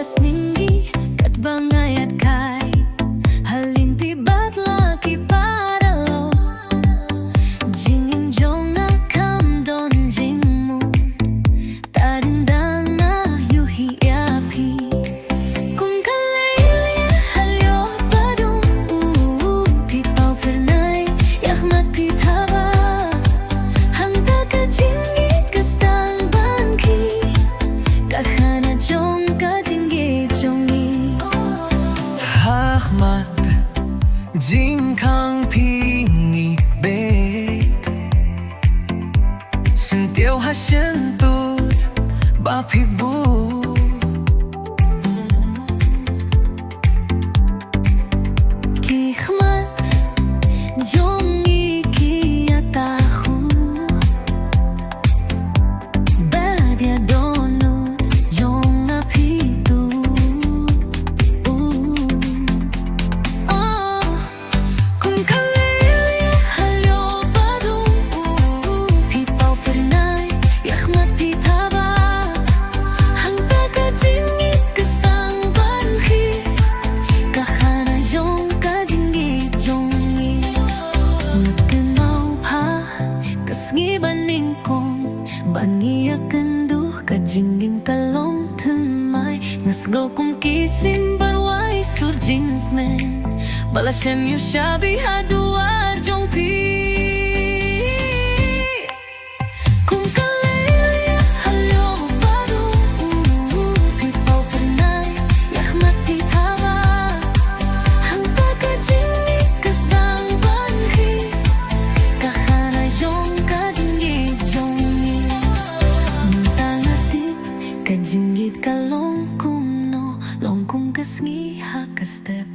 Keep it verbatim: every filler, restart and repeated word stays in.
Sngi katba nga ïaid kai ha lynti bad la ki paralok, jingim jong nga kam don jingmut. Hadien ba nga ïohi ïa phi kum ka leilieh halor ba dum, u, u, phi paw phyrnai ïa khmat phi thaba. Hangta ka jingïeit ka sdang ban khih, ka khana jong ka jingïeit jong ngi. Ha khmat jingkhang phi ngi beit, syntiew ha shyntur ba phi buh. Ki khmat jong ngi ki ïa takhuh, bad ïa dohnud jong nga phi tuh. Oh. Kum ka leilieh halor ba dum, u, u, phi paw phyrnai ïa khmat phi thaba. Hangta ka jingïeit ka sdang ban khih, ka khana jong ka jingïeit jong ngi. Nga kynmaw bha ka sngi ba nyngkong ba ngi ïakynduh, ka jingim ka long thymmai. Nga sngew kum ki sim ba rwai sur jingkmen ba la shem ïuh shabi ha duar jong phi. Kum ka leilieh halor ba dum, u, u, phi paw phyrnai ïa khmat phi thaba. Hangta ka jingïeit ka sdang ban khih, ka khana jong ka jingïeit jong ngi. Mynta nga tip ka jingïeit ka long kumno, long kum ka sngi ha ka step.